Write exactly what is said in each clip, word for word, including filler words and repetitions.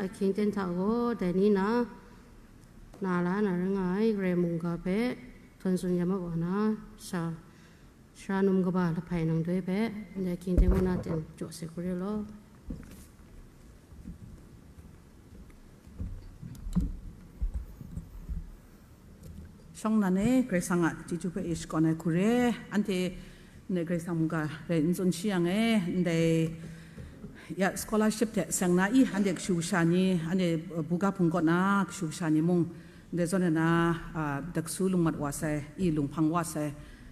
Hkying ten hta gaw dai ni na, na la na rai nga ai Karai mungga hpe htawn tsun ya ma wa na, sha, sara num kaba lahpai nang doi hpe, ndai hkying ten kaw na ten jaw sai hku re law. Shawng nan e, Karai Kasang a chyeju hpe e shakawn ai hku re, anhte ndai Karai Kasang mungga rai n tsun shi yang e, ndai ya scholarship hte seng na i, anhte kashu kasha ni, anhte buga hpung kaw na kashu kasha ni mung, ndai zawn na, a, daksu lungmat wa sai, i lunghpang wa sai,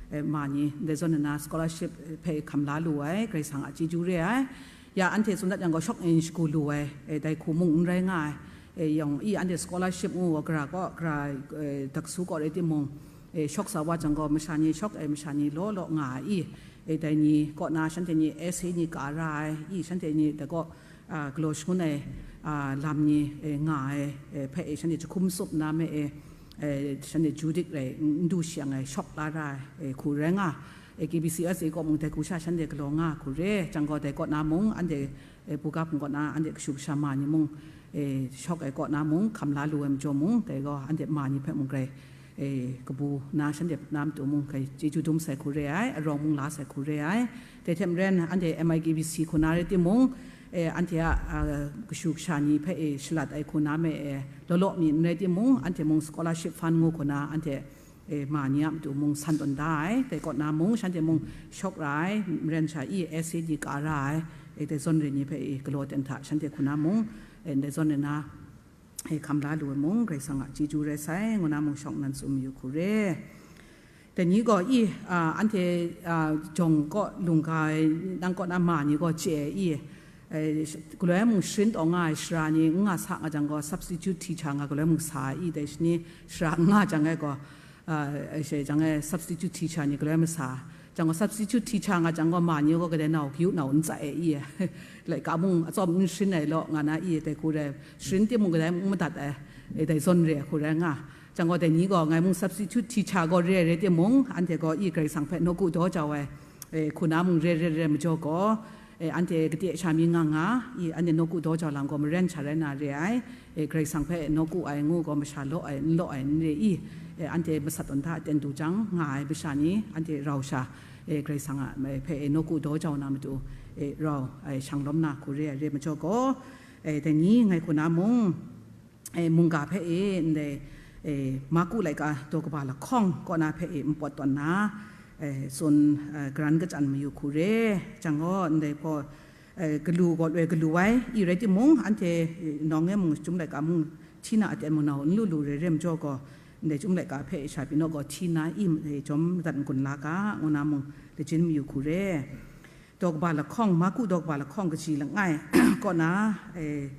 e, ma ni, ndai zawn na scholarship hpe hkam la lu ai, Karai Kasang a chyeju re ai. Ya anhte tsun dat yang gaw, shawk n shagu lu ai, e, dai hku mung n rai nga ai. E, yawng i anhte scholarship ngu wa, gara kaw, gara, e, daksu kaw rai timung, e, shawk sa wa jang gaw, masha ni shawk ai, masha ni law law nga ai i, e, dai ni kaw na shanhte ni essay ni ka ra ai i, shanhte ni dai kaw, a, galaw shangun ai, a, lam ni, e, nga ai, e, hpe e, shanhte jahkum tsup na me e, e, shanhte ju dik rai n du shang ai, shawk la ra ai, e, hku rai nga. E, K B C S A kaw mung dai hku sha shanhte galaw nga hku re, jang gaw dai kaw na mung, anhte, e, buga hpung kaw na, anhte kashu kasha ma ni mung, e, shawk ai kaw na mung, hkam la lu ai majaw mung, dai gaw anhte ma ni hpe mung grai, e, kabu na shanhte na matu mung grai chyeju dum sai hku re ai, arawng mung la sai hku re ai. Dai hte maren, anhte M I K B C hku na rai timung, e, anhte a, a, kashu kasha ni hpe, e, shalat ai hku na me, e, law law mi n rai timung, anhte mung scholarship fund ngu hku na, anhte, e, ma ni a matu mung san tawn da ai, dai kaw na mung, shanhte mung shawk ra ai, maren sha i essay ni ka ra ai, e, dai zawn re ni hpe, e, galaw ten hta shanhte hku na mung, e, dai zawn re na, e, hkam la lu ai mung, Karai Kasang a chyeju rai sai, ngu na mung shawng nan tsun mayu hku re. Dai ni gaw i, a, anhte, a, jawng kaw lungga ai, nang kaw na ma ni gaw chye ai i, e, galoi mung sharin taw nga ai sara ni n nga sa nga jang gaw, substitute teacher nga galoi mung sa ai i, dai shi ni sara n nga jang ai gaw, a, e, she jang ai substitute teacher ni galoi masa. Jang gaw, substitute teacher nga jang gaw, ma ni gaw kadai nau kayu nau n tsai ai i, laika mung atsawm n sharin ai law, nga na i, dai hku rai, sharin timung kadai mung madat ai, e, dai zawn re ai hku rai nga. Jang gaw, dai ni gaw, ngai mung substitute teacher gaw re ai rai timung, anhte gaw i Karai Kasang hpe nawku daw jau ai, e, hku na mung re re re majaw gaw, e, anhte kade sha mi nga nga, i, anhte nawku daw jau lam gaw maren sha rai na re ai, e, Karai Kasang hpe nawku ai ngu gaw masha law ai, n law ai n re i, e, anhte masat tawn hta aten du jang nga ai masha ni, anhte rau sha, e, Karai Kasang a, e, hpe, e, nawku daw jau na matu, e, rau ai shang lawm na hku re ai re majaw gaw, e, dai ni ngai hku na mung, e, mungga hpe e, ndai, e, Marku laika daw kaba lahkawng kaw na hpe e, npawt tawn na, e, tsun, e, garan kachyan mayu hku re, jang gaw, ndai hpaw, e, galu gaw loi galu ai, i rai timung, anhte, e, nawng e mung, chyum laika mung, hti na aten mung nau n lu lu re re majaw gaw, ndai chyum laika hpe sha pyi naw gaw, hti na i, e, jawm madat n-gun la ga, ngu na mung, lajin mayu hku re. Daw kaba lahkawng, Marku daw kaba lahkawng kaji langai kaw na, e,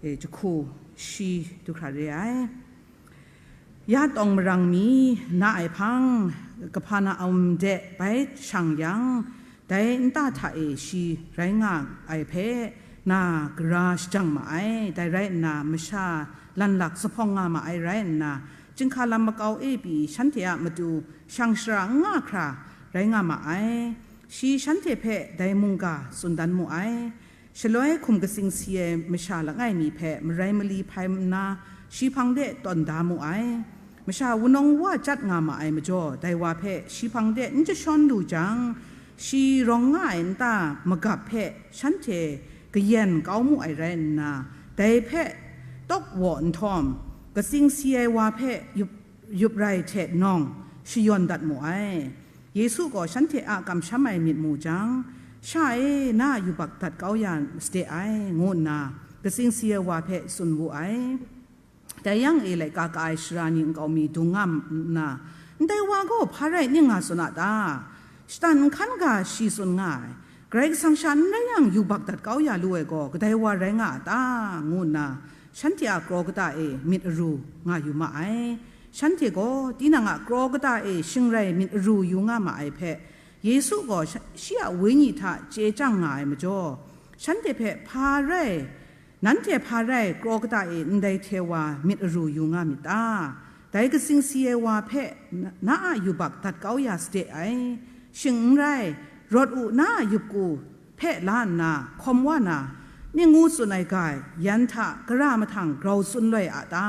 e, jahku shi du hkra re ai. Ya tawng marang mi na ai hpang, Kapernaum de bai shang yang, dai nta hta e shi rai nga ai hpe na gara shajang ma ai. Dai rai nna, masha lanlak zuphpawng nga ma ai rai nna, chyinghka lam makau e pyi shanhte a matu shang shara n nga hkra rai nga ma ai. Shi shanhte hpe dai mungga tsun dan mu ai. Shaloi hkum katsing si ai masha langai mi hpe marai mali hpai nna, shi hpang de tawn da mu ai. Masha wunawng wa chyat nga ma ai majaw, dai wa hpe shi hpang de n jashawn lu jang, shi rawng nga ai nta magap hpe shanhte kayen kau mu ai rai nna, dai hpe tawk waw nhtawm, katsing si ai wa hpe yup, yup rai hte nawng shayawn dat mu ai. Yesu gaw shanhte a kamsham ai myit mu jang, "Sha e, na a yubak dat kau ya sade ai," ngu nna katsing si ai wa hpe tsun wu ai. Dai yang e laika ka ai sara ni nkau mi dung nga nna, "Ndai wa gaw hpa rai ning nga tsun a ta? Shatan nhkan ga shi tsun nga ai, Karai Kasang sha n rai yang yubak dat kau ya lu ai gaw kadai wa rai nga a ta?" ngu nna shanhte a kraw kata e myit aru nga yu ma ai. Shanhte gaw tinang a kraw kata e shing rai myit aru yu nga ma ai hpe, Yesu gaw sha-, shi a wenyi hta chye chyang nga ai majaw, shanhte hpe hpa rai, nanhte hpa rai kraw kata e ndai hte wa myit aru yu nga myit ta? Dai katsing si ai wa hpe na, na a yubak dat kau ya sade ai. Shing n rai, rawt u, na a yupku hpe la nna hkawm wa na, Ning ngu tsun ai ga, yan hta gara mahtang grau tsun loi a ta?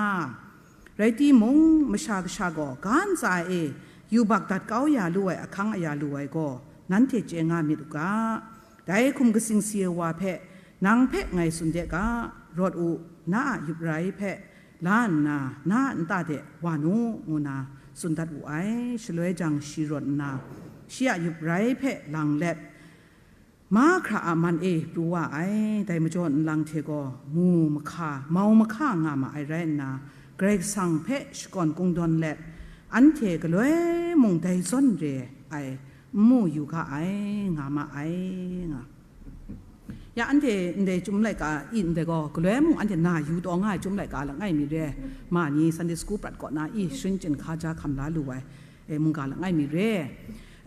Rai timung, Masha Kasha gaw ga ntsa e yubak dat kau ya lu ai ahkang aya lu ai gaw, nanhte chye nga myit u ga. Dai hkum katsing si ai wa hpe, nang hpe ngai tsun de ga, rawt u, na a yup rai hpe la nna, na a nta de wa nu, ngu na tsun dat wu ai. Shaloi jang shi rawt nna, shi a yup rai hpe lang let, mahkra a man e pru wa ai. Dai majaw nlang hte gaw mu mahka, mau mahka nga ma ai rai nna, Karai Kasang hpe shakawn kungdawn let, anhte galoi mung dai zawn re ai n mu yu ga ai, nga ma ai, nga. Ya anhte ndai chyum laika i ndai gaw, galoi mung anhte na yu taw nga ai chyum laika langai mi re, ma ni Sunday school prat kaw na i sharin chyinghka ja hkam la lu ai, e, mungga langai mi re.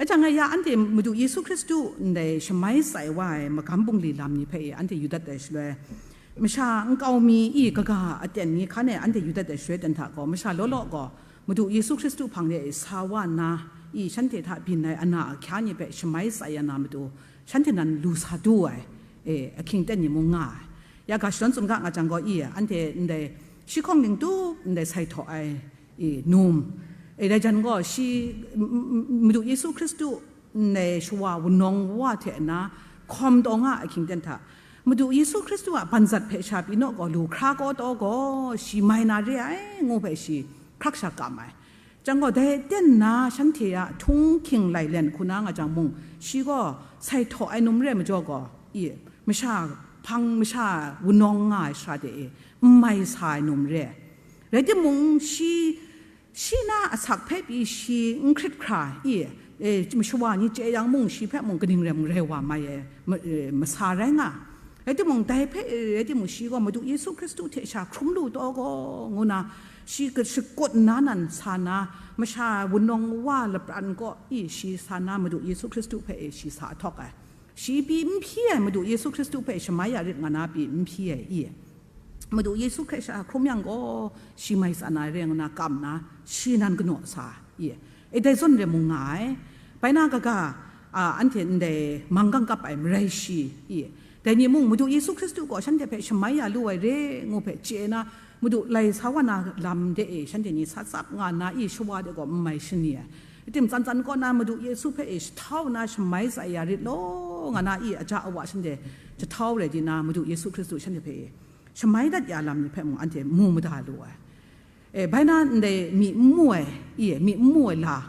Ahtang e ya anhte Madu Yesu Hkristu ndai shamai tsai wa ai magam bungli lam ni hpe e anhte yu dat ai shaloi, masha nkau mi i kaga aten ni hkan e anhte yu dat ai shaloi ten hta gaw, masha law law gaw Madu Yesu Hkristu hpang de e sa wa nna, i shanhte hta byin ai ana ahkya ni hpe shamai tsai ya na matu, shanhte nan lu sa du ai, e, ahkying ten ni mung nga ai. Ya ga shadawn tsun ga nga jang gaw, i anhte ndai shi hkawng ning tu ndai sai htaw ai, e, num. E, dai jan gaw shi, m- m- m- Madu Yesu Hkristu ndai shawa wunawng wa hte na hkawm taw nga ahkying ten hta, Madu Yesu Hkristu a banzat hpe sha pyi naw gaw, lu hkra kaw taw gaw, shi mai na re ai, ngu hpe shi hkrak sha kam ai. Jang gaw, dai ten na shanhte a htunghking lai len hku na nga jang mung, shi gaw sai htaw ai num re majaw gaw, i, masha hpang, masha wunawng nga ai shara de e, n mai sa ai num re. Rai timung, shi, shi na asak hpe pyi shi n hkrit hkra, i, e, mashawa ni chye yang mung, shi hpe mung kaning rai mung rai wa mai ai, ma- e, masa rai nga. Rai timung, dai hpe, e, rai timung, shi gaw Madu Yesu Hkristu hte sha hkrum lu taw gaw, ngu na, shi ka- shakut nna nan sa na, masha wunawng wa lapran kaw i shi sa na, Madu Yesu Hkristu hpe e shi sa ahtawk ai. Shi pyi n hpyi ai, Madu Yesu Hkristu hpe shamai ya rit nga na pyi n hpyi ai, i. Madu Yesu hkrai sha hkrum yang gaw, shi mai tsan ai re ngu na kam na, shi nan kanaw sa, i. E, dai zawn re mung nga ai. Bai na kaga, a, anhte ndai manggang kap ai marai shi, i. Dai ni mung, Madu Yesu Hkristu gaw shanhte hpe shamai ya lu ai re ngu hpe chye na, Madu lai sa wa na lam de e shanhte ni sa tsap nga na, i, shawa de gaw n mai shani ai. Rai tim, tsan tsan kaw na Madu Yesu hpe e jahtau na shamai tsai ya rit law, nga na, i, aja awa shanhte jahtau rai di na, Madu Yesu Hkristu shanhte hpe e shamai dat ya lam ni hpe mung anhte mu mada lu ai. E, bai na ndai myi n mu ai, i, myi n mu ai la,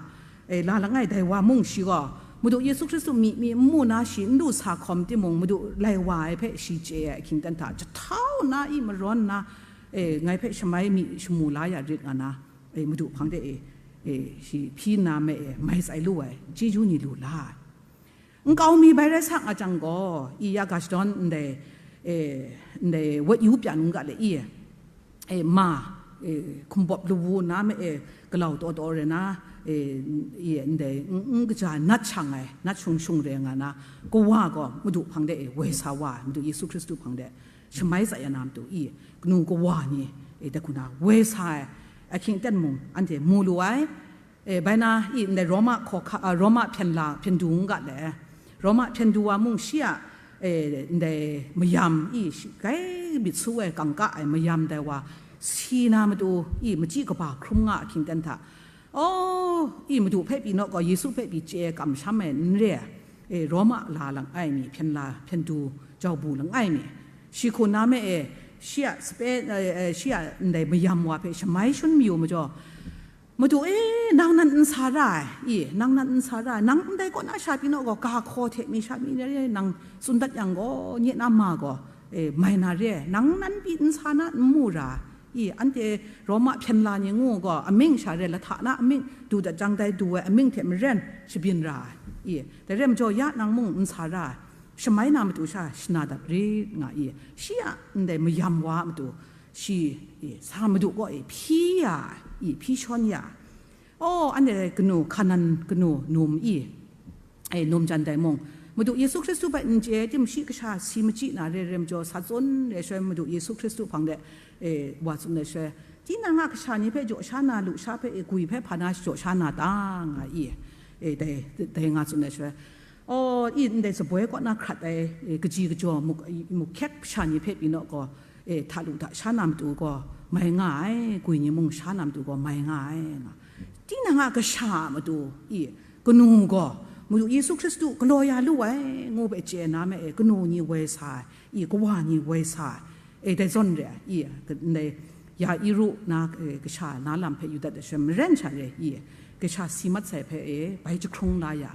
e, la langai dai wa mung shi gaw, Madu Yesu Hkristu myi, myi n mu na shi n lu sa hkawm timung, Madu lai wa ai hpe shi chye ai ahkying ten hta, jahtau na i marawn na, e, ngai hpe shamai myi shamu la ya rit nga na, e, Madu hpang de e, e, shi hpyi nna me e, mai tsai lu ai, chyeju ni lu la ai. Nkau mi bai rai sa nga jang gaw, i ya ga shadawn ndai, e, ndai wet yu pyan n ga le i, e, ma, e, hkumbawp lawu na me e, galau taw taw re na, e, i, ndai n- n kaja nat shang ai, nat shung shung re nga na, kawa gaw Madu hpang de e, woi sa wa ai, Madu Yesu Hkristu hpang de shamai tsai ya na matu i, kanu kawa ni, e, dai hku na woi sa ai, ahkying ten mung anhte mu lu ai. E, bai na i ndai Roma hkawhka, a, Roma hpyen la hpyen du n ga le. Roma hpyen du wa mung shi a, e, ndai mayam i shi, grai myit su ai kangka ai mayam dai wa si na matu i machyi kaba hkrum nga ahkying ten hta, aw, i Madu hpe pyi naw gaw, Yesu hpe pyi chye ai kamsham ai n re ai, e, Roma la langai mi, hpyen la hpyen du jau bu langai mi, shi hku na me e, shi a sape, e, e, shi a ndai mayam wa hpe shamai shun mayu majaw, Madu e, nang nan n sa ra ai, i, nang nan n sa ra ai, nang ndai kaw na sha pyi naw gaw, ga hkaw hte mi sha mi re, nang tsun dat yang gaw, nye na ma gaw, e, mai na re ai, nang nan pyi n sa na n mu ra ai, i, anhte Roma hpyen la ni ngu gaw, amying sha re, lahta na amying du dat jang, dai du ai amying hte maren shabyin ra ai, i, dai re majaw, ya nang mung n sa ra ai, shamai na matu sha shana dat rit nga i, shi a ndai mayam wa a matu, shi, i, sa Madu kaw e hpyi ya, i, hpyi shawn ya. Aw, anhte kanu, Hkanan kanu num i, e, num jan dai mung, Madu Yesu Hkristu hpe n chye ai tim shi kasha si machyi na re ai majaw, sa tsun re ai shaloi, Madu Yesu Hkristu hpang de, e, wa tsun ai shaloi, tinang a kasha ni hpe jaw sha na, lusha hpe, e, gwi hpe hpa na jaw sha na ta, nga i, e, dai, dai nga tsun ai shaloi, Aw, i ndai shaboi kaw na hkrat ai, e, kaji kajaw muk, mukhkyek sha ni hpe pyi naw gaw, e, hta lu hta sha na matu gaw mai nga ai, gwi ni mung sha na matu gaw mai nga ai, nga. Tinang a kasha a matu, i, kanu gaw, Madu Yesu Hkristu galaw ya lu ai, ngu hpe chye na me e, kanu ni woi sa ai, i, kawa ni woi sa ai, e, dai zawn re ai, i, ndai Yairu na, e, kasha na lam hpe yu dat ai sha, maren sha re, i, kasha si mat sai hpe, e, bai jahkrung la ya,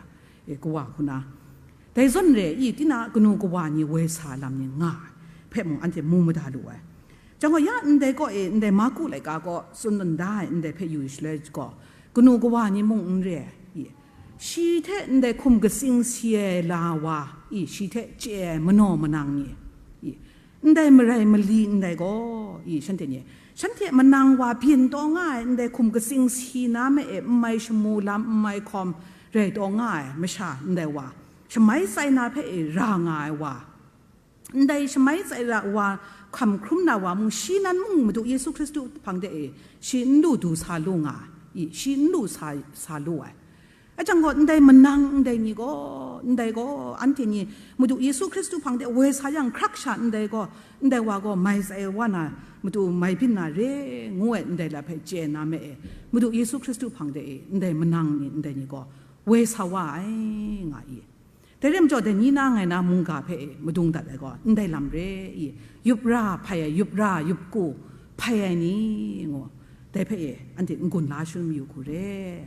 e, kawa hku na. Dai zawn re i, tinang a kanu kawa ni woi sa lam ni nga ai hpe mung anhte mu mada lu ai. Chyang gaw, ya ndai kaw e, ndai Marku laika kaw tsun dan da ai ndai hpe yu shaloi gaw, kanu kawa ni mung n re ai, i, shi hte ndai hkum katsing si ai la wa, i, shi hte chye ai manaw manang ni, i, ndai marai mali ndai gaw, i, shanhte ni, shanhte manang wa byin taw nga ai ndai hkum katsing si na me e, n mai shamu lam, n mai hkawm rai taw nga ai masha ndai wa, shamai tsai na hpe e ra nga ai wa, ndai shamai tsai ra wa, hkam hkrum na wa mung, shi nan mung Madu Yesu Hkristu hpang de e, shi n lu du sa lu nga ai, i, shi n lu sa, sa lu ai. Achang gaw, ndai manang ndai ni gaw, ndai gaw, anhte ni Madu Yesu Hkristu hpang de woi sa yang hkrak sha ndai gaw, ndai wa gaw mai tsai wa na, matu mai byin na re, ngu ai ndai la hpe chye na me e, Madu Yesu Hkristu hpang de e, ndai manang ni ndai ni gaw, woi sa wa ai, nga i. Dai re majaw, dai ni na ngai na mungga hpe e madung dat ai gaw, ndai lam re i, yup ra hpai ai, yup ra, yup ku hpai ai ni, ngu, dai hpe e anhte n-gun la shalum yu hku re.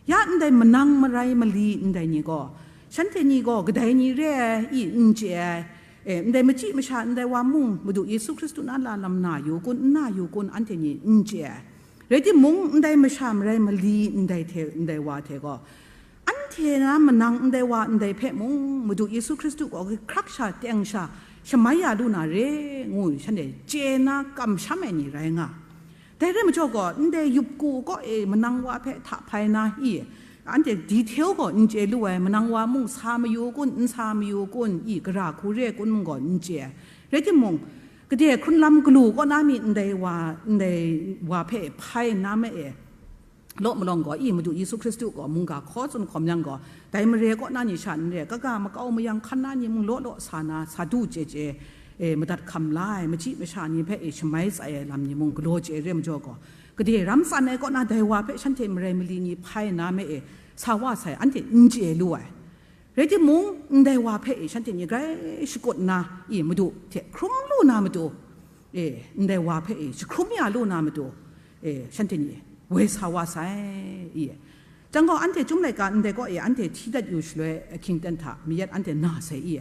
Ya ndai manang marai mali ndai ni gaw, shanhte ni gaw kadai ni re ai, i, n chye ai, e, ndai machyi masha ndai wa mung, Madu Yesu Hkristu na la lam na yu kun, n na yu kun, anhte ni n chye ai. Rai timung, ndai masha marai mali ndai hte, ndai wa hte gaw, anhte na manang ndai wa ndai hpe mung, Madu Yesu Hkristu gaw hkrak sha teng sha shamai ya lu na re, ngu shanhte chye na kamsham ai ni rai nga. Dai re majaw gaw, ndai yup ku kaw e manang wa hpe hta hpai na i, anhte detail gaw n chye lu ai, manang wa mung sa mayu kun, n sa mayu kun, i, gara hku re kun mung gaw n chye ai. Rai timung, gade hkrun lam galu kaw na mi ndai wa, ndai wa hpe hpai nna me e, law malawng gaw, i, Madu Yesu Hkristu gaw mungga hkaw tsun hkawm yang gaw, dai mare kaw na ni sha n re, kaga makau mayang hkan na ni mung law law sa na, sa du chye chye, e, madat hkam la ai, machyi masha ni hpe e shamai tsai ai lam ni mung galaw chye re majaw gaw, gade ram tsan ai kaw na dai wa hpe shanhte marai mali ni hpai nna me e, sa wa sai, anhte n chye lu ai. Rai timung, ndai wa hpe e shanhte ni grai shakut nna, i, Madu hte hkrum lu na matu, e, ndai wa hpe e jahkrum ya lu na matu, e, shanhte ni woi sa wa sai, i. Chyang gaw, anhte Chyum laika ndai kaw e anhte hti dat yu shaloi, ahkying ten hta mayat anhte na sai, i.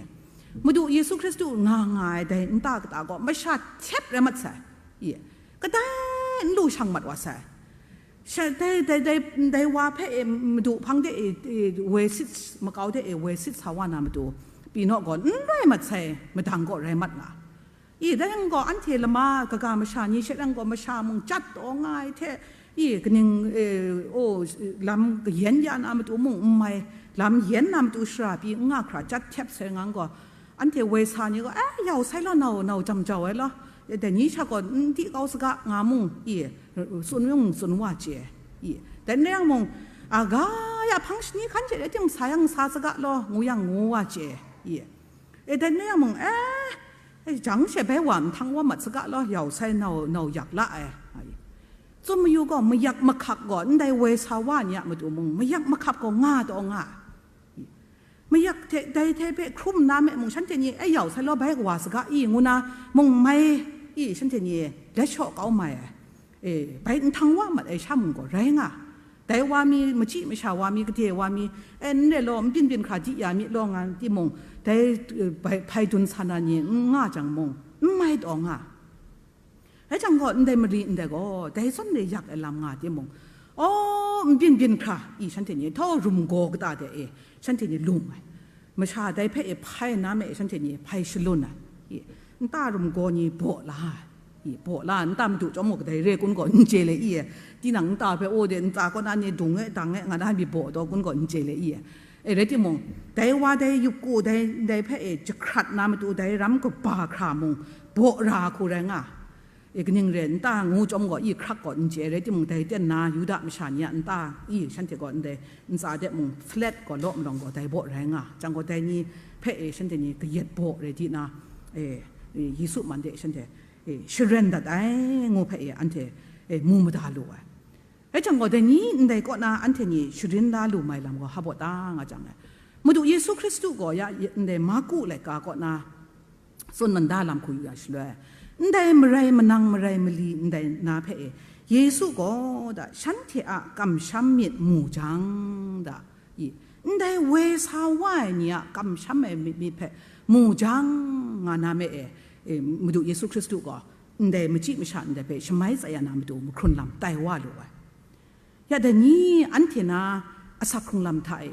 Madu Yesu Hkristu nga nga ai dai nta kata gaw masha htyep rai mat sai, i. Kadai n lu shang mat wa sai. Sha-, dai, dai, dai, dai wa hpe e Madu hpang de e, e, woi sit, makau de e woi sit sa wa na matu, pyi naw gaw, n rai mat sai, madang gaw rai mat nga. I, dai yang gaw, anhte lama kaga masha ni she rang gaw, masha mung chyat taw nga ai hte, i, kaning, e, o, lam kayan ya na matu mung n mai, lam yan na matu shara pyi n nga hkra chyat htep sai nga gaw, anhte woi sa ni gaw, "E, yau sai law, nau, nau jam jau ai law, e, dai ni sha gaw n di kau saga," nga mung, i, tsun yung tsun wa chye, i, dai n rai yang mung, a, ga ya hpang shani hkan hte rai timung sa yang sa saga law, ngu yang ngu wa chye, i, e, dai n rai yang mung, e, e, jang she bai wa nhtang wa mat saga law, yau sai nau, nau yak la ai, a, i. Tsun mayu gaw, mayak mahkap gaw, ndai woi sa wa ni a matu mung, mayak mahkap gaw nga taw nga. Mayak hte, dai hte hpe hkrum nna me mung, shanhte ni, "E, yau sai law, bai kawa saga i," ngu na mung mai i, shanhte ni let shaw kau mai ai. E, bai nhtang wa mat ai sha mung gaw rai nga. Dai wa mi, machyi masha wa mi, gade wa mi, "E, n re law, n byin byin hkra di ya mi law," nga timung, dai, e, bai, hpai dun sa na ni n nga jang mung, n mai taw nga. Rai jang gaw, ndai mari ndai gaw, dai zawn re yak ai lam nga timung, aw, n byin byin hkra, i, shanhte ni, htawng rum gaw kata de e, shanhte ni lung ai. Masha dai hpe e hpai na me, shanhte ni hpai shalun ai. I, nta rum gaw ni baw la ai. I, baw la, nta madu chyawm gaw kadai re kun gaw n chye le, i, tinang nta hpe, o, de, nta kaw na ni dung e, dang e, nga na mi baw taw kun gaw n chye le, i. E, rai timung, dai wa dai yup ku, dai, dai hpe e jahkrat na matu, dai ram kaba hkra mung, baw ra hku rai nga. e, kaning re nta ngu chyawm gaw, i hkrak gaw n chye, rai timung, dai ten na Yuda masha ni a nta, i shanhte gaw ndai ntsa de mung flat gaw law malawng gaw dai baw rai nga, jang gaw dai ni hpe e shanhte ni kayat baw rai di na, e, e, Yesu man de shanhte, e, sharen dat ai ngu hpe e anhte, e, mu mada lu ai. Rai jang gaw, dai ni ndai kaw na anhte ni sharin la lu mai lam gaw hpa baw ta nga jang e, Madu Yesu Hkristu gaw ya ndai Marku laika kaw na tsun manda lam hku yu ya shaloi, ndai marai manang marai mali ndai na hpe e, Yesu gaw da shanhte a kamsham myit mu jang da, i, ndai woi sa wa ai ni a kamsham ai myit myit hpe mu jang nga na me e, e, Madu Yesu Hkristu gaw ndai machyi masha ndai hpe shamai tsai ya na matu mahkrun lam tai wa lu ai. Ya dai ni anhte na asak hkrung lam hta e,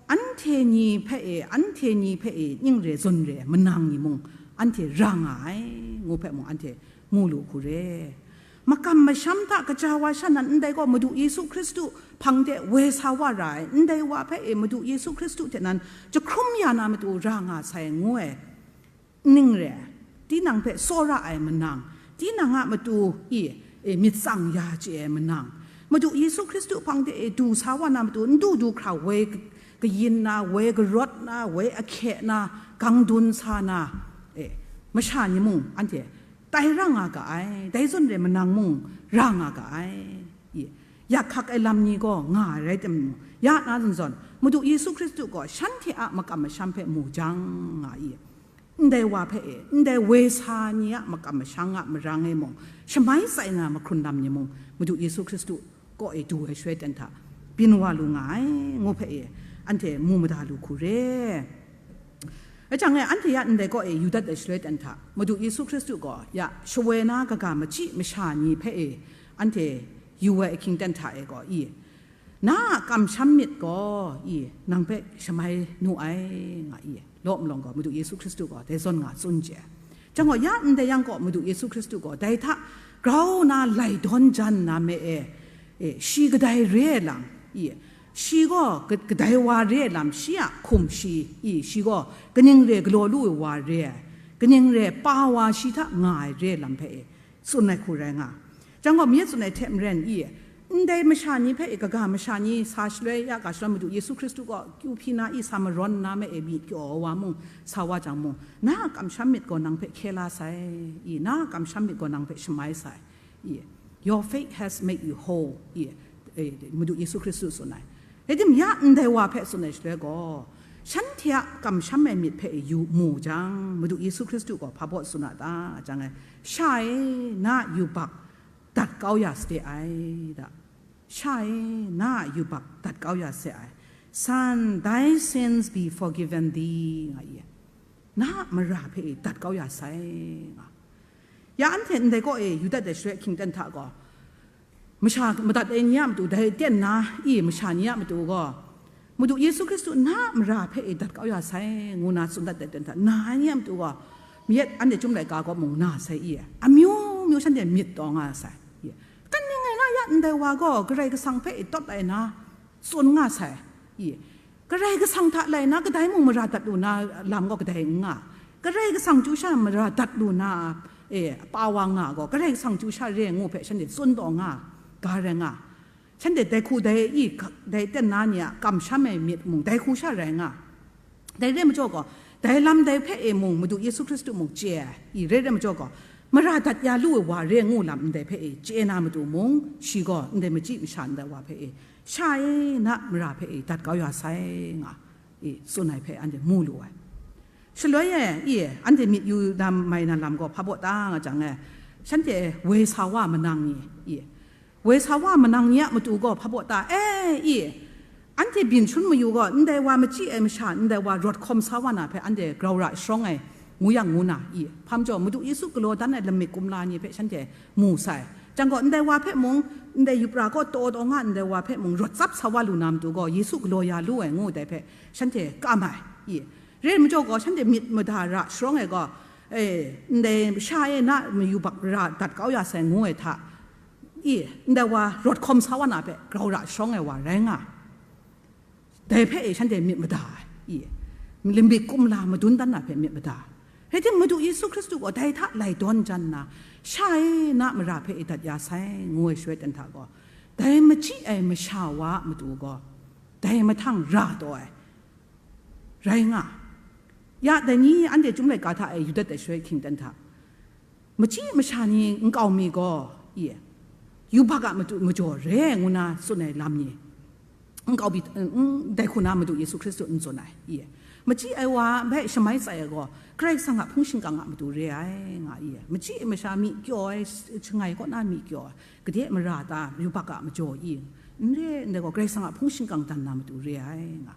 anhte ni hpe e, anhte ni hpe e ning re zawn re ai manang ni mung anhte ra nga ai, ngu hpe mung anhte mu lu hku re. Makam masham hta kaja wa sha nan ndai gaw Madu Yesu Hkristu hpang de woi sa wa ra ai, ndai wa hpe e Madu Yesu Hkristu hte nan jahkrum ya na matu ra nga sai, ngu ai. Ning re ai, tinang hpe tsawra ai manang, tinang a matu i, e, myit tsang ya chye ai manang, Madu Yesu Hkristu hpang de e du sa wa na matu n du du hkra woi k-, kayin na, woi karawt na, woi ahkye na, gang dun sa na, e, masha ni mung anhte tai ra nga ga ai, dai zawn re manang mung ra nga ga ai. I, yak hkak ai lam ni gaw nga ai rai timung, ya na zawn zawn, Madu Yesu Hkristu gaw shanhte a makam masham hpe mu jang nga i, ndai wa hpe e, ndai woi sa ni a makam masham a marang e mung, shamai tsai nga mahkrun lam ni mung, Madu Yesu Hkristu kaw e du ai shaloi ten hta, byin wa lu nga ai, ngu hpe e, anhte mu mada lu hku re. Rai jang e, anhte ya ndai kaw e yu dat ai shaloi ten hta, Madu Yesu Hkristu gaw ya shawoi na kaga machyi masha ni hpe e, anhte yu ai ahkying ten hta e gaw i, na a kamsham myit gaw i, nang hpe shamai nu ai, nga i, law malawng gaw Madu Yesu Hkristu gaw dai zawn nga tsun chye ai. Jang gaw, ya ndai yang gaw Madu Yesu Hkristu gaw dai hta grau na lai dawn jan na me e, e, shi kadai re ai lam, i, shi gaw ka-, kadai wa re ai lam, shi a hkum shi, i, shi gaw kaning re galaw lu ai wa re ai, kaning re pa wa shi hta nga ai re ai lam hpe, e, tsun ai hku rai nga. Jang gaw, myit tsun ai hte maren i, ndai masha ni hpe, i, kaga masha ni sa shaloi ya ga shaloi Madu Yesu Hkristu gaw kyu hpyi na i sa marawn na me e myit kyaw wa mung, sa wa jang mung, na a kamsham myit gaw nang hpe hkye la sai, i, na a kamsham myit gaw nang hpe shamai sai, i, your faith has made you whole, i, e, Madu Yesu Hkristu tsun ai. Rai tim, ya ndai wa hpe tsun ai shaloi gaw, shanhte a kamsham ai myit hpe yu mu jang, Madu Yesu Hkristu gaw hpa baw tsun a ta, jang ai, sha e, na a yubak dat kau ya sade ai, da. Sha e, na a yubak dat kau ya se ai. Son, thy sins be forgiven thee, nga i, na a mara hpe e dat kau ya sai, nga. Ya anhte ndai kaw e yu dat ai shaloi ahkying ten hta gaw, masha madat ai ni a matu, dai ten na i masha ni a matu gaw, Madu Yesu Hkristu na a mara hpe e dat kau ya sai, ngu na tsun dat ai ten hta, na ai ni a matu gaw, myit anhte Chyum laika gaw mung na sai i, amyu myu shanhte myit taw nga sai i. Kan ning ai nga ya, ndai wa gaw Karai Kasang hpe e tawt ai na tsun nga sai i. Karai Kasang hta lai na kadai mung mara dat lu na lam gaw kadai n nga. Karai Kasang chyu sha mara dat lu na, e, pa wa nga gaw, Karai Kasang chyu sha re ngu hpe shanhte tsun taw nga, ga rai nga. Shanhte dai hku dai i, dai ten na ni a kamsham ai myit mung, dai hku sha rai nga. Dai re ai majaw gaw, dai lam dai hpe e mung, Madu Yesu Hkristu mung chye ai, i, rai re ai majaw gaw, mara dat ya lu ai wa re ngu lam ndai hpe e chye na matu mung, shi gaw ndai machyi masha ndai wa hpe e, sha e, na mara hpe e dat kau ya sai, nga, i, tsun ai hpe anhte mu lu ai. Shaloi e, i, anhte myit yu na mai na lam gaw hpa baw ta nga jang e, shanhte woi sa wa manang ni, i, woi sa wa manang ni a matu gaw hpa baw ta, e, i, anhte byin shangun mayu gaw, ndai wa machyi ai masha, ndai wa rawt hkawm sa wa na hpe anhte grau ra sharawng ai, ngu yang ngu na, i, hpa majaw, Madu Yesu galaw dan ai lamik kumla ni hpe shanhte mu sai. Jang gaw, ndai wa hpe mung, ndai yupra kaw taw taw nga ndai wa hpe mung rawt tsap sa wa lu na matu gaw, Yesu galaw ya lu ai, ngu dai hpe shanhte kam ai, i, re ai majaw gaw, shanhte myit mada ra sharawng ai gaw, e, ndai sha e na yubak ra dat kau ya sai, ngu ai hta, i, ndai wa rawt hkawm sa wa na hpe grau ra sharawng ai wa rai nga, dai hpe e shanhte myit mada ai, i, lamik kumla madun dan na hpe myit mada ai. Rai tim, Madu Yesu Hkristu gaw dai hta lai dawn jan nna, sha e na mara hpe e dat ya sai, ngu ai shaloi ten hta gaw, dai machyi ai masha wa a matu gaw, dai mahtang ra taw ai, rai nga. Ya, dai ni anhte Chyum laika hta e yu dat ai shaloi hkying ten hta, machyi masha ni nkau mi gaw, i, yubak a matu majaw re ai ngu na tsun ai lam ni, nkau mi, n-, dai hku na Madu Yesu Hkristu n tsun ai, i. Machyi ai wa hpe shamai tsai ai gaw, Karai Kasang a hpung shingkang a matu re ai, nga i. Machyi masha myi kyaw ai, shangai kaw na myi kyaw ai, gade mara ta, yubak a majaw i, n re ndai gaw, Karai Kasang a hpung shingkang dan na matu re ai, nga.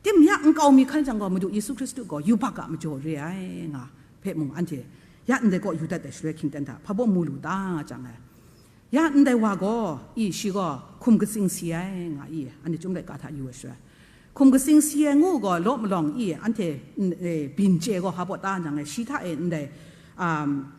Tim ya nkau mi hkan jang gaw, Madu Yesu Hkristu gaw yubak a majaw re ai, nga hpe mung anhte ya ndai kaw yu dat ai shaloi hkying ten hta hpa baw mu lu ta, nga jang ai. Ya ndai wa gaw, i, shi gaw hkum katsing si ai, nga i, anhte Chyum laika hta yu ai shaloi, hkum katsing si ai ngu gaw, law malawng i, anhte, n-, e, byin chye gaw hpa baw ta jang ai, shi hta e ndai, um,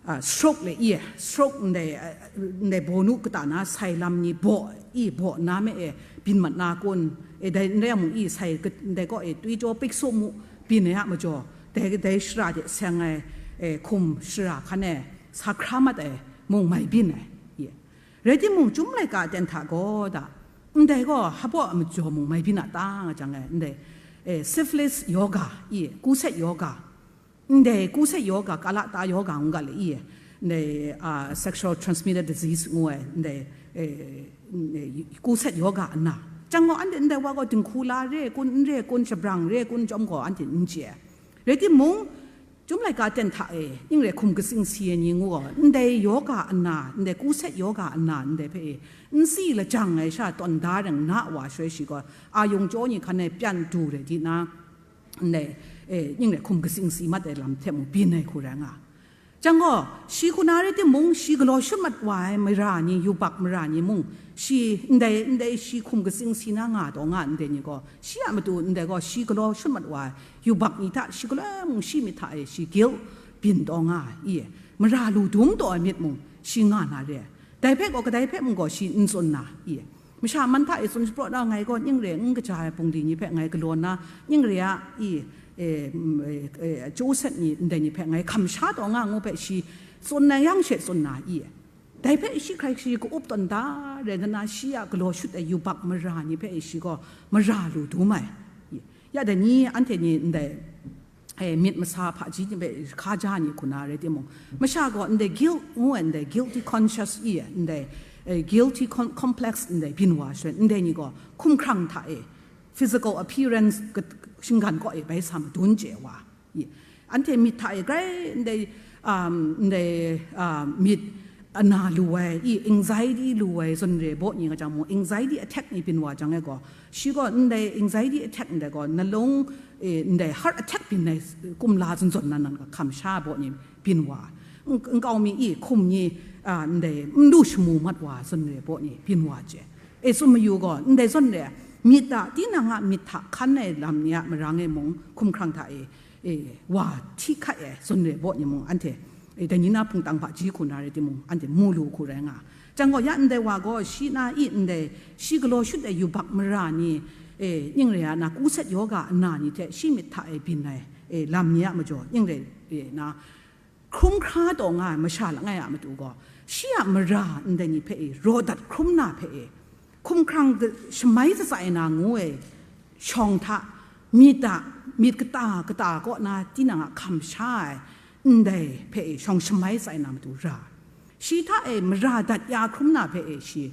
a, stroke le i, stroke ndai, a, ndai bawnu kata na sai lam ni baw i, baw na me e, byin mat na kun, e, dai n rai yang mung i, sai kat-, ndai kaw e, twi jaw piksu mu byin ai a majaw, dai, dai shara de seng ai, e, hkum shara hkan e, sa hkra mat ai mung mai byin ai, i. Rai timung, Chyum laika ten hta gaw da, ndai gaw hpa baw a majaw mung mai byin a ta, nga jang ai, ndai, e, syphilis yoga, i, kuset yoga, ndai kuset yoga, kalata yoga ngu ga le i, ndai, a, sexual transmitted disease ngu ai, ndai, e, ndai kuset yoga ana. Jang gaw anhte ndai wa gaw dinghku la re kun, n re kun, shabrang re kun chyawm gaw anhte n chye ai. Rai timung, Chyum laika ten hta e, ning re hkum katsing si ai ni ngu gaw, ndai yoga ana, ndai kuset yoga ana, ndai hpe e, n si lajang ai sha tawn da ring na wa shaloi shi gaw, a yung chyaw ni hkan e pyan du re di na, ndai, e, ning re hkum katsing si mat ai lam hte mung byin ai hku rai nga. Jang gaw, shi hku na rai timung, shi galaw shut mat wa ai mara ni, yubak mara ni mung, shi ndai, ndai shi hkum katsing si na nga taw nga ndai ni gaw, shi a matu ndai gaw, shi galaw shut mat wa ai yubak ni hta, shi galoi mung shi myit hta e shi guilt byin taw nga ai, i, mara lu dum taw ai myit mung, shi nga na re ai. Dai hpe gaw, kadai hpe mung gaw shi n tsun na, i, masha man hta e tsun shapraw na, ngai gaw ning re n kaja ai bungli ni hpe ngai galaw na, ning re a, i, e, mm, e, e, chyu set ni ndai ni hpe ngai hkam sha taw nga ngu hpe shi tsun na yang she tsun na, i, dai hpe shi hkrai shi ka-up tawn da rai nna, shi a galaw shut ai yubak mara ni hpe shi gaw mara lu dum ai. Ya dai ni, anhte ni ndai, e, myit masa hpaji ni hpe hkaja ni hku na rai timung, masha gaw ndai guilt ngu ai, ndai guilty conscious i, ndai, e, guilty com-, complex ndai byin wa shaloi, ndai ni gaw hkumhkrang hta e, physical appearance kat-, shinggan kaw e bai sa madun chye wa. I, anhte myit hta e grai ndai, um, ndai, um, myit ana lu ai, i, anxiety lu ai zawn re baw ni nga jang mung, anxiety attack ni byin wa jang e gaw, shi gaw ndai anxiety attack ndai gaw, nalung, e, ndai heart attack byin ai kumla zawn zawn nan nan hkam sha baw ni byin wa. N-, nkau mi i hkum ni, a, ndai n lu shamu mat wa zawn re baw ni byin wa chye. E, tsun mayu gaw, ndai zawn re, myit a, tinang a myit hta hkan ai lam ni a marang e mung, hkumhkrang hta e, e, wa hti hkai ai zawn re baw ni mung, anhte, e, dai ni na hpungtang hpaji hku na rai timung, anhte mu lu hku rai nga. Jang gaw, ya ndai wa gaw, shi na i ndai, shi galaw shut ai yubak mara ni, e, ning re a na, kuset yoga ana ni hte shi myit hta e byin ai, e, lam ni a majaw, ning re, e, na, hkrum hkra taw nga ai masha langai a matu gaw, shi a mara ndai ni hpe e, raw dat hkrum na hpe e, hkumhkrang shamai shatsai na ngu ai shawng hta, myit a, myit kata kata kaw na tinang a hkam sha ai ndai hpe e, shawng shamai shatsai na matu ra. Shi hta e mara dat ya hkrum na hpe e, shi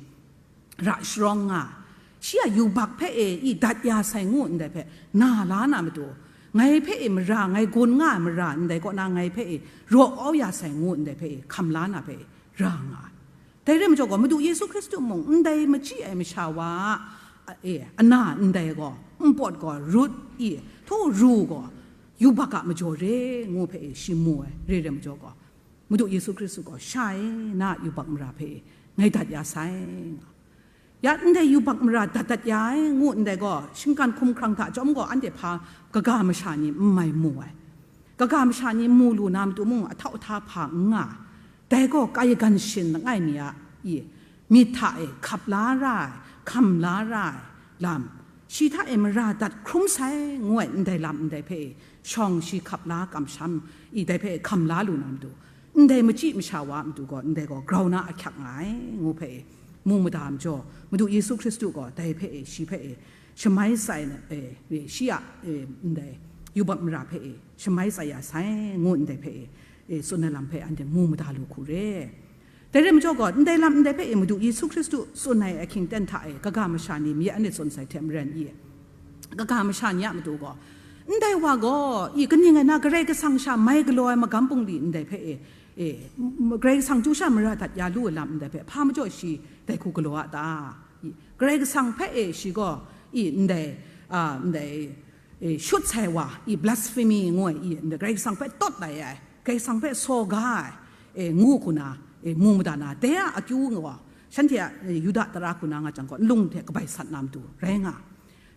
ra sharawng nga, shi a yubak hpe e i dat ya sai ngu ndai hpe na la na matu, ngai hpe e mara, ngai gun nga ai mara ndai kaw na ngai hpe e raw kau ya sai ngu ndai hpe e hkam la na hpe e ra nga ai. Dai rai majaw gaw, Madu Yesu Hkristu mung ndai machyi ai masha wa a, e, ana ndai gaw, npawt gaw, rut i, htaw ru gaw, yubak a majaw re ngu hpe e shi mu ai, re rai majaw gaw, Madu Yesu Hkristu gaw, sha e, na a yubak mara hpe e ngai dat ya sai, nga. Ya ndai yubak mara dat dat ya ai ngu ndai gaw, shinggan hkumhkrang hta chyawm gaw, anhte hpa kaga masha ni n mai mu ai. Kaga masha ni mu lu na matu mung, ahtau ahta hpa n nga. Dai gaw, kaigan shin langai mi a i, myit hta e hkap la ra ai, hkam la ra ai lam, Shi hta e mara dat hkrum sai ngu ai ndai lam ndai hpe e shawng shi hkap la kamsham i dai hpe e hkam la lu na matu, ndai machyi masha wa a matu gaw ndai gaw grau na ahkyak nga ai ngu hpe e mu mada majaw, Madu Yesu Hkristu gaw dai hpe e shi hpe e shamai tsai na, e, e, shi a, e, ndai yubak mara hpe e shamai tsai ya sai ngu ndai hpe e, e, tsun ai lam hpe anhte mu mada lu hku re. Dai rai majaw gaw, ndai lam ndai hpe e Madu Yesu Hkristu tsun ai ahkying ten hta e, kaga masha ni mi anhte tsun sai hte maren i, kaga masha ni a matu gaw, ndai wa gaw, i, kaning ai na Karai Kasang sha mai galaw ai magam bungli ndai hpe e, e, m-, Karai Kasang chyu sha mara dat ya lu ai lam ndai hpe, hpa majaw shi dai hku galaw a ta? I, Karai Kasang hpe e shi gaw, i, ndai, a, ndai, e, shut sai wa, i, blasphemy ngu ai, i, ndai Karai Kasang hpe tawt lai ai, Karai Kasang hpe saw ga ai, e, ngu hku na, e, mu mada na, dai a akyu gaw, shanhte a, e, Yuda tara hku na nga jang gaw, nlung hte kabai sat na matu rai nga.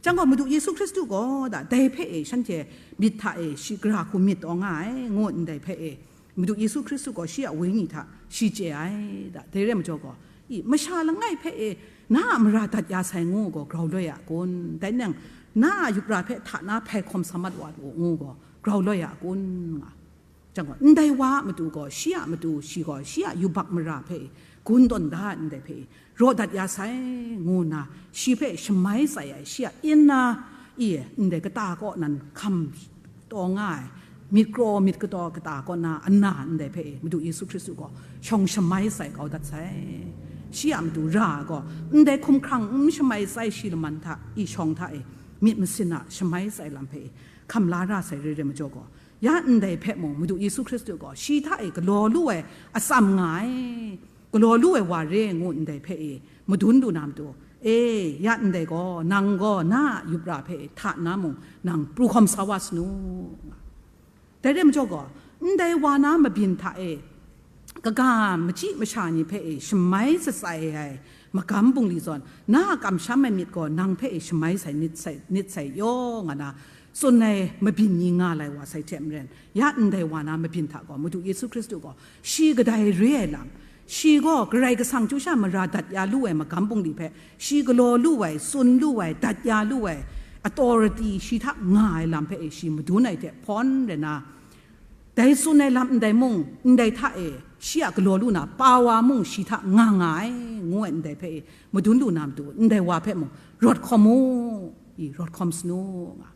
Jang gaw, Madu Yesu Hkristu gaw da, dai hpe e, shanhte myit hta e, shi gara hku myit taw nga ai, ngu ndai hpe e, Madu Yesu Hkristu gaw shi a wenyi hta shi chye ai da, dai rai majaw gaw, i, masha langai hpe e, na a mara dat ya sai ngu gaw grau loi a kun? Dai nang, na a yubra hpe hta na hpai hkawm sa mat wa lu ngu gaw grau loi a kun? Nga. Jang gaw, ndai wa a matu gaw, shi a matu, shi gaw, shi a yubak mara hpe gun tawn da ndai hpe, raw dat ya sai, ngu nna, shi hpe shamai tsai ai, shi a inna, i, ndai kata kaw nan hkam taw nga ai, myit kraw myit kataw kata kaw na ana ndai hpe, Madu Yesu Hkristu gaw shawng shamai tsai kau dat sai. Shi a matu ra gaw, ndai hkumhkrang n shamai tsai shi laman hta, i shawng hta e, myit masin a shamai tsai lam hpe, hkam la ra sai re re majaw gaw, ya ndai hpe mung Madu Yesu Hkristu gaw shi hta e galaw lu ai atsam nga ai, galaw lu ai wa re ngu ndai hpe e madun lu na matu, e, ya ndai gaw, nang gaw na a yubra hpe hta na mung nang pru hkawm sa wa sanu. Dai rai majaw gaw, ndai wa na mabyin hta e, kaga machyi masha ni hpe e shamai tsatsai ai magam bungli zawn, na a kamsham ai myit gaw nang hpe e shamai sai nit sai, nit sai yaw nga na, tsun ai mabyin ni nga lai wa sai hte maren, ya ndai wa na mabyin hta gaw Madu Yesu Hkristu gaw shi kadai re ai lam, shi gaw Karai Kasang chyu sha mara dat ya lu ai magam bungli hpe, shi galaw lu ai, tsun lu ai, dat ya lu ai, authority shi hta nga ai lam hpe e shi madun ai hte hpawn rai na, dai tsun ai lam ndai mung, ndai hta e shi a galaw lu na power mung shi hta nga nga ai, ngu ai ndai hpe e madun lu na matu, ndai wa hpe mung rawt hkawm mu, i, rawt hkawm sanu nga.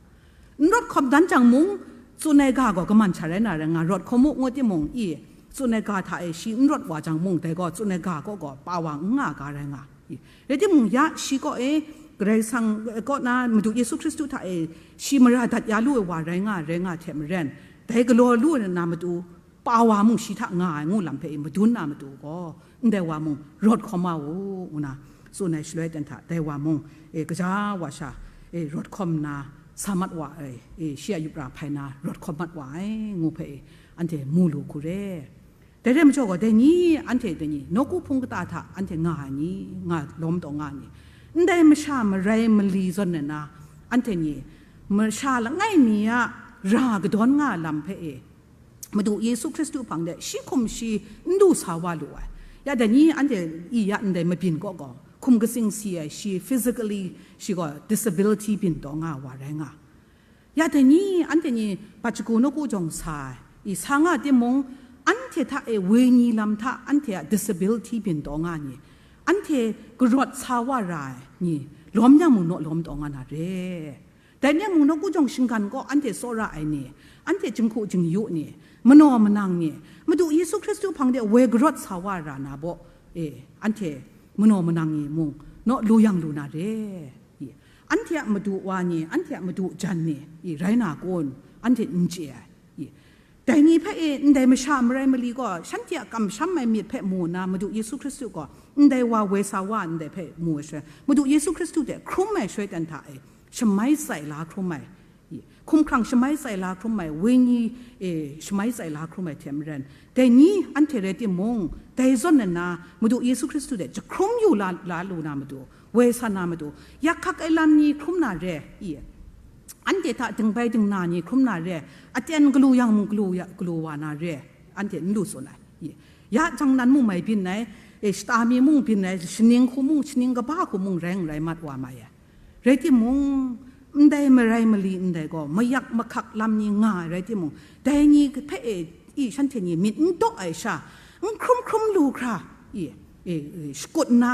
N rawt hkawm dan jang mung, tsun ai ga gaw kaman sha rai na rai nga, rawt hkawm mu ngu timung, i, tsun ai ga hta e shi n rawt wa jang mung, dai gaw tsun ai ga kaw gaw power n nga ga rai nga. I, rai timung, ya shi kaw e, Karai Kasang kaw na Madu Yesu Hkristu hta e shi mara dat ya lu ai wa rai nga, rai nga hte maren, dai galaw lu ai na matu, power mung shi hta nga ai ngu lam hpe e madun na matu gaw, ndai wa mung rawt hkawm wa u, ngu na tsun ai shaloi ten hta, dai wa mung, e, kaja wa sha, e, rawt hkawm nna sa mat wa ai, e, shi a yubra hpai na rawt hkawm mat wa ai, ngu hpe e, anhte mu lu hku re. Dai rai majaw gaw, dai ni, anhte dai ni, nawku hpung kata hta anhte nga ai ni, nga lawm taw nga ai ni, ndai masha marai mali zawn nna, anhte ni, masha langai mi a ra kadawn nga ai lam hpe e, Madu Yesu Hkristu hpang de shi hkum shi n du sa wa lu ai. Ya dai ni, anhte i ya ndai mabyin kaw gaw, hkum katsing si ai, shi physically, shi gaw disability byin taw nga wa rai nga. Ya dai ni, anhte ni bat shagu nawku jawng sa ai, i sa nga timung, anhte hta e wenyi lam hta anhte a disability byin taw nga ni, anhte karawt sa wa ra ai ni, lawm yang mung naw lawm taw nga na re. Dai ni a mung nawku jawng shinggan kaw anhte tsawra ai ni, anhte jinghku jingyu ni, manaw manang ni, Madu Yesu Hkristu hpang de woi karawt sa wa ra na baw, e, anhte manaw manang ni mung naw lu yang lu na re. I, anhte a madu wa ni, anhte a madu jan ni, i, rai na kun, anhte n chye ai. I, dai ni hpe e, ndai masha marai mali gaw, shanhte a kamsham ai myit hpe mu nna, Madu Yesu Hkristu gaw, ndai wa woi sa wa ndai hpe mu ai shaloi, Madu Yesu Hkristu hte hkrum ai shaloi ten hta e, shamai tsai la hkrum ai, i, hkumhkrang shamai tsai la hkrum ai, wenyi, e, shamai tsai la hkrum ai hte maren, dai ni anhte rai timung, dai zawn nna, Madu Yesu Hkristu hte jahkrum yu la, la lu na matu, woi sa na matu, yak hkak ai lam ni hkrum na re, i, anhte hta dingbai dingna ni hkrum na re, aten galu yang mung galu ya, galu wa na re, anhte n lu tsun ai. I, ya jang nan mung mai byin ai, e, shata mi mung byin ai, shaning hku mung, shaning kaba hku mung rai n rai mat wa mai ai. Rai timung, ndai marai mali ndai gaw mayak mahkak lam ni nga ai rai timung, dai ni hpe e, i shanhte ni myit n daw ai sha, n hkrum hkrum lu hkra, i, e, e, shakut nna,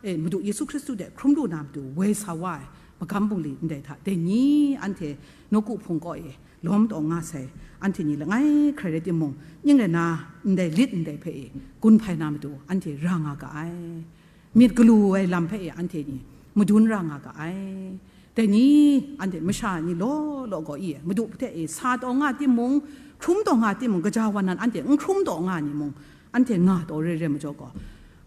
e, Madu Yesu Hkristu de hkrum lu na matu woi sa wa ai magam bungli ndai hta, dai ni anhte nawku hpung kaw e lawm taw nga sai, anhte ni langai hkrai rai timung, ning rai na, ndai lit ndai hpe e gun hpai na matu anhte ra nga ga ai. Myit galu ai lam hpe e anhte ni madun ra nga ga ai. Dai ni, anhte masha ni law law gaw i, Madu hte e sa taw nga timung, hkrum taw nga timung, gaja wa nan anhte n hkrum taw nga ni mung, anhte nga taw re re majaw gaw,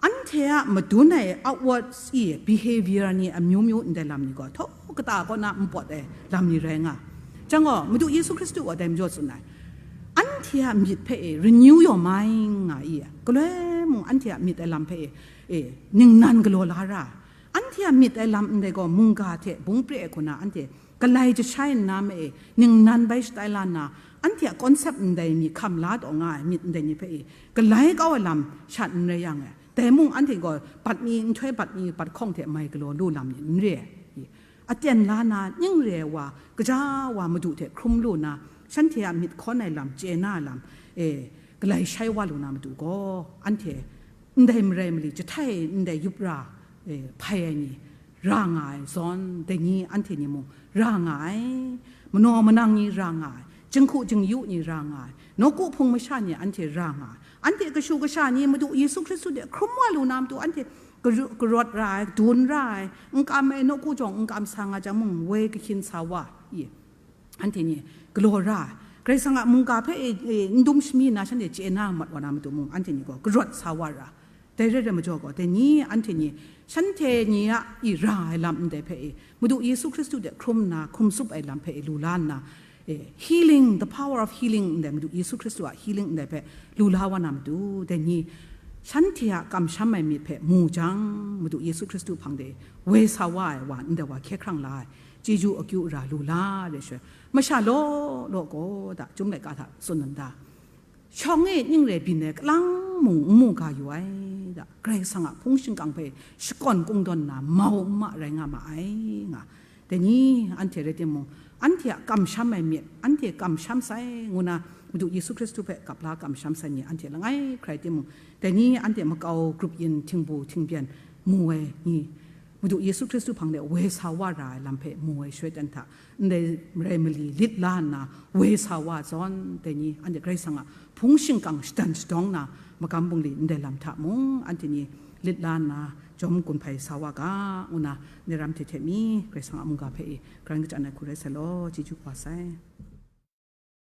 anhte a madun ai outward i, behavior ni amyu myu ndai lam ni gaw, htaw kata kaw na npawt ai lam ni rai nga. Chyang gaw, Madu Yesu Hkristu gaw dai majaw tsun ai. Anhte a myit hpe e renew your mind nga i, galoi mung anhte a myit ai lam hpe e, e, ningnan galaw la ra. Anhte a myit ai lam ndai gaw mungga hte bung pre ai hku na anhte galai jashai nna ma e, ningnan bai shatai la nna, anhte a concept ndai mi hkam la taw nga ai myit ndai ni hpe e, galai kau ai lam shat n rai yang e, dai mung anhte gaw bat mi, nhtoi bat mi, bat hkawng hte mai galaw lu lam ni n re ai. Aten la na, ning re ai wa, gaja wa Madu hte hkrum lu na, shanhte a myit hkawn ai lam, chye na ai lam, e, galai shai wa lu na matu gaw, anhte ndai marai mali jahtai ndai yup ra, e, hpai ai ni ra nga ai zawn, dai ni anhte ni mung ra nga ai, manaw manang ni ra nga ai, jinghku jingyu ni ra nga ai, nawku hpung masha ni anhte ra nga ai, anhte kashu kasha ni Madu Yesu Hkristu de hkrum wa lu na matu anhte karu- karawt ra ai, dun ra ai, n kam ai, nawku jawng n kam sa nga jang mung, woi kahkyin sa wa, i, anhte ni galaw ra ai. Karai Kasang a mungga hpe e, e, n dum shami na shanhte chye na mat wa na matu mung, anhte ni gaw karawt sa wa ra. Dai rai rai majaw gaw, dai ni anhte ni, shanhte ni a i ra ai lam ndai hpe e, Madu Yesu Hkristu de hkrum nna, hkum tsup ai lam hpe e lu la nna, e, healing, the power of healing ndai, Madu Yesu Hkristu a healing ndai hpe lu la wa na matu, dai ni shanhte a kamsham ai myit hpe mu jang, Madu Yesu Hkristu hpang de woi sa wa ai wa ndai wa hkye hkrang la ai, chyeju akyu ra lu la re shoi, masha law law gaw da, Chyum laika hta tsun nna da, shawng e ning re byin ai kalang mung n mu ga yu ai da, Karai Kasang a hpung shingkang hpe shakawn kungdawn na mau n ma rai nga ma ai nga. Dai ni anhte rai timung, anhte a kamsham ai myit, anhte kamsham sai ngu na, Madu Yesu Hkristu hpe kap la kamsham sai ni anhte langai hkrai timung, dai ni anhte makau grup yin, htingbu htingbyen mu ai ni, Madu Yesu Hkristu hpang de woi sa wa ra ai lam hpe mu ai shoi ten hta, ndai marai mali lit la nna woi sa wa zawn, dai ni anhte Karai Kasang a hpung shingkang shadan shadawng na, magam bungli ndai lam hta mung anhte ni lit la nna jawm gun hpai sa wa ga, ngu na, ndai ram hte hte mi Karai Kasang a mungga hpe e, karan kachyan ai hku rai sai law, chyeju kaba sai.